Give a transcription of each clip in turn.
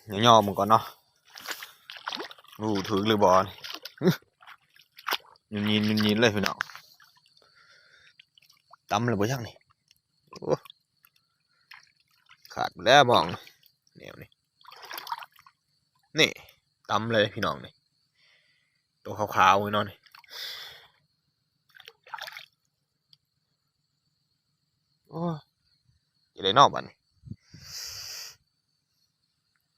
ຫຍໍ້ໆເບິ່ງກ່ອນເນາະ ຮູ້ຖືກຫຼືບໍ່ນີ້. ຫຶ ຍືນໆໆເລີຍພີ່ນ້ອງ. ຕຳແລ້ວບໍ່ຈັກນີ້ ໂອ້ ຂາດແລ້ວມອງ ແນວນີ້ ນີ້ ຕຳເລີຍພີ່ນ້ອງນີ້ ໂຕຂາວໆນີ້ເນາະນີ້. ໂອ້ ຈະໄດ້ເນາະບັດນີ້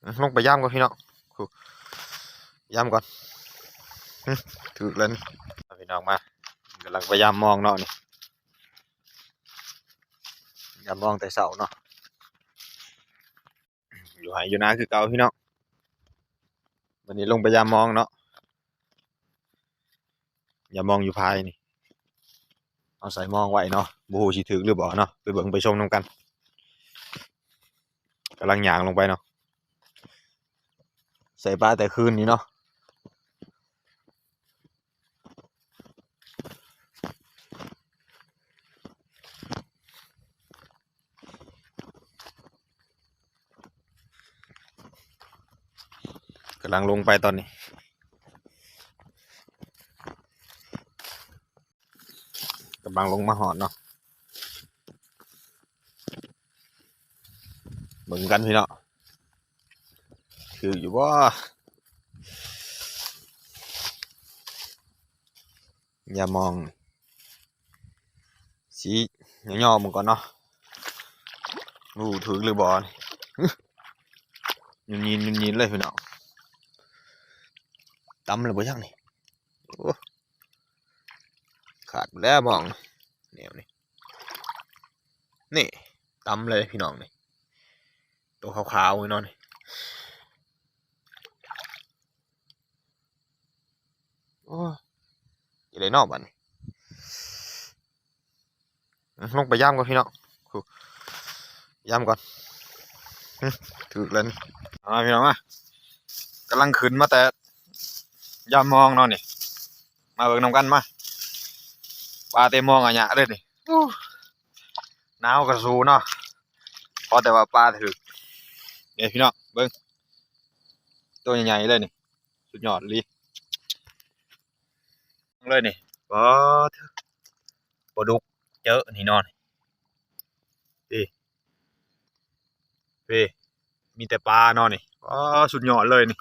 ອື ລົງໄປຢາມກ່ອນພີ່ນ້ອງ ຢາມກ່ອນ. ຫຶ ຖືກແລ້ວນີ້ພີ່ນ້ອງ ມາ ກຳລັງໄປຢາມມອງເນາະນີ້ ຢາມມອງແຕ່ເຊົ້າເນາະ. ຢູ່ໄຮ່ຢູ່ນາຄືເກົ່າພີ່ນ້ອງ ວັນນີ້ລົງໄປຢາມມອງເນາະ ຢາມມອງຢູ່ພາຍນີ້ ເອົາໃສ່ມອງໄວ້ເນາະ ບໍ່ຮູ້ຊິຖືກຫຼືບໍ່ເນາະ ໄປເບິ່ງໄປຊົມນຳກັນ. ກຳລັງຍ່າງລົງໄປເນາະ ໃສ່ປາແຕ່ຄືນນີ້ເນາະ. ກຳລັງລົງໄປຕອນນີ້ ກຳລັງລົງມາຮອດເນາະ ເບິ່ງກັນພີ່ນ້ອງ ຖືກຢູ່ບໍ່? ຢ່າມອງ ຊິຫຍໍ້ໆເບິ່ງກ່ອນເນາະ ຮູ້ຖືກຫຼືບໍ່ນີ້. ຫຶ ຍືນໆໆເລີຍພີ່ນ້ອງ ຕຳແລ້ວບໍ່ຈັກນີ້ ໂອ້ ຂາດແລ້ວມອງ ແນວນີ້ ນີ້ ຕຳເລີຍພີ່ນ້ອງນີ້ ໂຕຂາວໆນີ້ເນາະນີ້. ໂອ້ ຈະໄດ້ເນາະບັດນີ້ ລົງໄປຢາມກ່ອນພີ່ນ້ອງ ຢາມກ່ອນ. ຫຶ ຖືກແລ້ວນີ້ ເອົາມາພີ່ນ້ອງມາ ກຳລັງຂຶ້ນມາແຕ່ຢາມມອງເນາະນີ້ ມາເບິ່ງນຳກັນມາ ປາເຕັມມອງອາຍະເລີຍນີ້. ໂອ້ ໜາວກະສູ້ເນາະ ພໍແຕ່ວ່າປາຖືກ. ນີ້ພີ່ນ້ອງເບິ່ງ ໂຕໃຫຍ່ໆເລີຍນີ້ ສຸດຍອດອີ່ຫຼີເລີຍນີ້. ປາ ປາດຸກເຈີະນີ້ເນາະ ນີ້ ນີ້ ມີແຕ່ປາເນາະນີ້. ປາ ສຸດຍອດເລີຍນີ້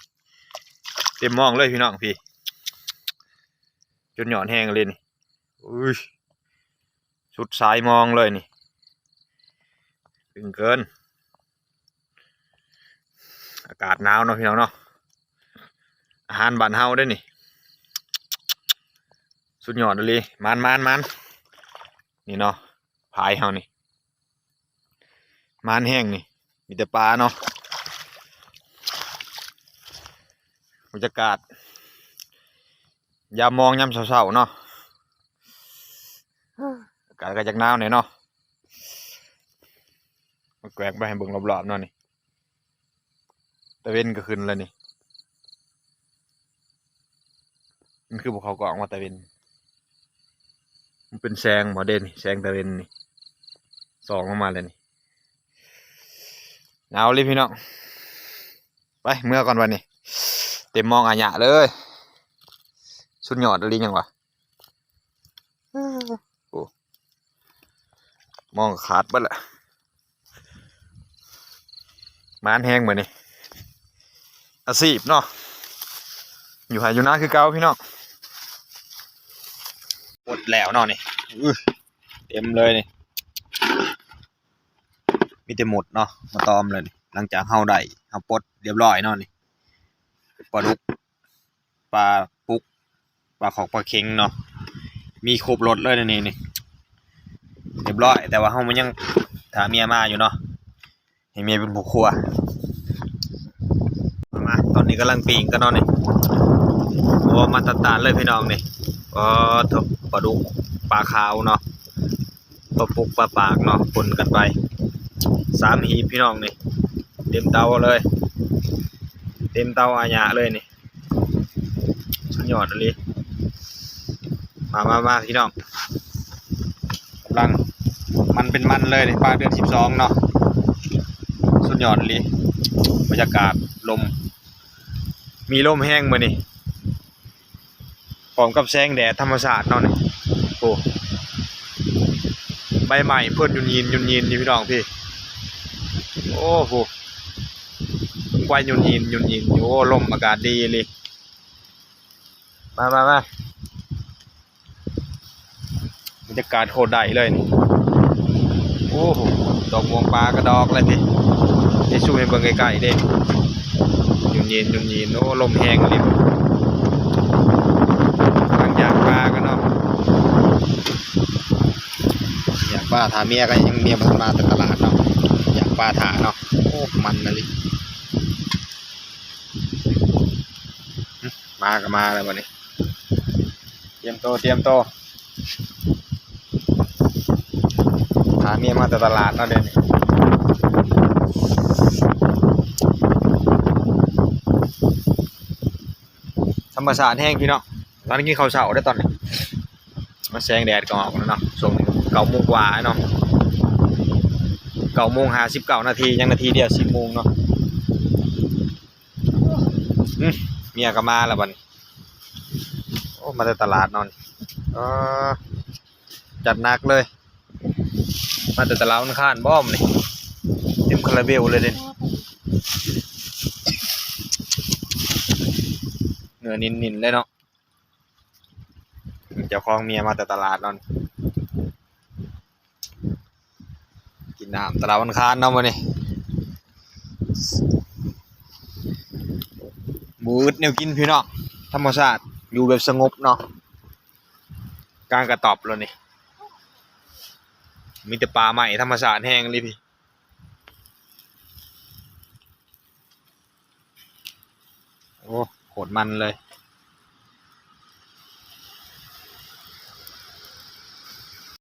ເຕັມມອງເລີຍພີ່ນ້ອງ ພີ້ ສຸດຍອດແຮງເລີຍນີ້. ອຸ້ຍ ສຸດສາຍມອງເລີຍນີ້ ຕຶງເກີນ. ອາກາດໜາວເນາະພີ່ນ້ອງເນາະ ອາຫານບ້ານເຮົາເດ້ນີ້ ສຸດຍອດອີ່ຫຼີ. ໝານໆໆ ນີ້ເນາະ ພາຍເຮົານີ້ ໝານແຮງນີ້ ມີແຕ່ປາເນາະ. ບັນຍາກາດຍາມມອງຍາມເຊົ້າໆເນາະ ອາກາດກະຈັກໜາວແດ່ເນາະ. ມາແກວ່ງໄປໃຫ້ເບິ່ງລອບໆເນາະນີ້ ຕາເວັນກະຂຶ້ນແລ້ວນີ້. ມັນຄືບໍ່ເຂົ້າກ້ອງວ່າຕາເວັນ ມັນເປັນແສງບໍ່ເດນີ້ ແສງຕາເວັນນີ້ ສ່ອງລົງມາແລ້ວນີ້. ໜາວອີ່ຫຼີພີ່ນ້ອງ ໄປເມືອກ່ອນບັດນີ້ ເຕັມມອງອາຍະເລີຍ ສຸດຍອດອີ່ຫຼີຫຍັງວະ. ໂອ້ ມອງຂາດເບິດລະ ໝານແຮງມື້ນີ້ ອາຊີບເນາະ ຢູ່ໄຮ່ຢູ່ນາຄືເກົ່າພີ່ນ້ອງ. ໝົດແລ້ວເນາະນີ້ ອື ເຕັມເລີຍນີ້ ມີແຕ່ໝົດເນາະ ມາຕອມເລີຍນີ້. ຫຼັງຈາກເຮົາໄດ້ ເຮົາປົດລຽບຮ້ອຍເນາະນີ້ ປາດຸກ ປາປຸກ ປາຂອກ ປາເຂັງເນາະ ມີຄົບລົດເລີຍໃນນີ້ນີ້ ລຽບຮ້ອຍ. ແຕ່ວ່າເຮົາມັນຍັງຖ້າເມຍມາຢູ່ເນາະ ໃຫ້ເມຍເປັນຜູ້ຄົວ. ມາ ຕອນນີ້ກຳລັງປີ້ງກັນເນາະນີ້ ໂອ້ ມາດຕະຕາດເລີຍພີ່ນ້ອງນີ້. ປາໂທ້ ປາດຸກ ປາຂາວເນາະ ປາປຸກ ປາປາກເນາະ ປົນກັນໄປ ສາມຮີບພີ່ນ້ອງນີ້ ເຕັມເຕົາເລີຍ ເຕັມເຕົາອາຍະເລີຍນີ້. ສຸດຍອດອີ່ຫຼີ ມາໆໆ ພີ່ນ້ອງ ກຳລັງມັນເປັນມັນເລີຍນີ້ ປາເດືອນສິບສອງເນາະ. ສຸດຍອດອີ່ຫຼີ ບັນຍາກາດ ລົມ ມີລົມແຮງມື້ນີ້ ພ້ອມກັບແສງແດດທຳມະຊາດເນາະນີ້. ໂອ້ ໃບໄມ້ເພິ່ນຫຍຸ້ນຍິນ ຫຍຸ້ນຍິນຢູ່ ພີ່ນ້ອງ ພີ່. ໂອ້ ໂຫ ໄຟຫຍຸ້ນຍິນ ຫຍຸ້ນຍິນຢູ່. ໂອ້ ລົມ ອາກາດດີອີ່ຫຼີ. ມາ ມາ ມາ ບັນຍາກາດໂຄດໄດ້ເລີຍນີ້. ໂອ້ໂຫ ດອກມ່ວງປ່າກະດອກແລ້ວຕິ ຊິຊູມໃຫ້ເບິ່ງໃກ້ໆເດ້. ຫຍຸ້ນຍິນ ຫຍຸ້ນຍິນ. ໂອ້ ລົມແຮງອີ່ຫຼີ. ກຳລັງຍ່າງປ່າກັນເນາະ ຍ່າງປ່າຖ້າເມຍ ກະຍັງ ເມຍບໍ່ທັນມາແຕ່ຕະຫຼາດເນາະ ຍ່າງປ່າຖ້າເນາະ. ໂອ້ ມັນອີ່ຫຼີ. ມາກໍມາແລ້ວບັດນີ້ ຕຽມໂຕ ຕຽມໂຕ ຖ້າເມຍມາແຕ່ຕະຫຼາດເນາະດຽວນີ້. ທຳມະຊາດແຮງພີ່ນ້ອງ. ກຳລັງກິນເຂົ້າເຊົ້າເດ້ຕອນນີ້ ມາແສງແດດກໍອອກແລ້ວເນາະ. ຊ່ວງນີ້ເກົ້າໂມງກວ່າເນາະ ເກົ້າໂມງຫ້າສິບເກົ້ານາທີ ຍັງນາທີດຽວສິບໂມງເນາະ. ອື ເມຍກໍມາແລ້ວບັດນີ້. ໂອ້ ມາແຕ່ຕະຫຼາດເນາະ. ເອີ ຈັດໜັກເລີຍ ມາແຕ່ຕະຫຼາດວັນອັງຄານບໍມື້ນີ້ ເຕັມຄາຣາເບວເລີຍເດ້. ເນື້ອໜິ້ນໆເລີຍເນາະ. ເຈົ້າຂອງເມຍມາແຕ່ຕະຫຼາດເນາະ ກິນນ້ຳຕະຫຼາດວັນອັງຄານເນາະມື້ນີ້. ບໍ່ອຶດແນວກິນພີ່ນ້ອງ ທຳມະຊາດ ຢູ່ແບບສະຫງົບເນາະ ກາງກະຕ໊ອບໂລດນີ້ ມີແຕ່ປ່າໄມ້ ທຳມະຊາດແຮງອີ່ຫຼີພີ່. ໂອ້ ໂຄດມັນເລີຍ.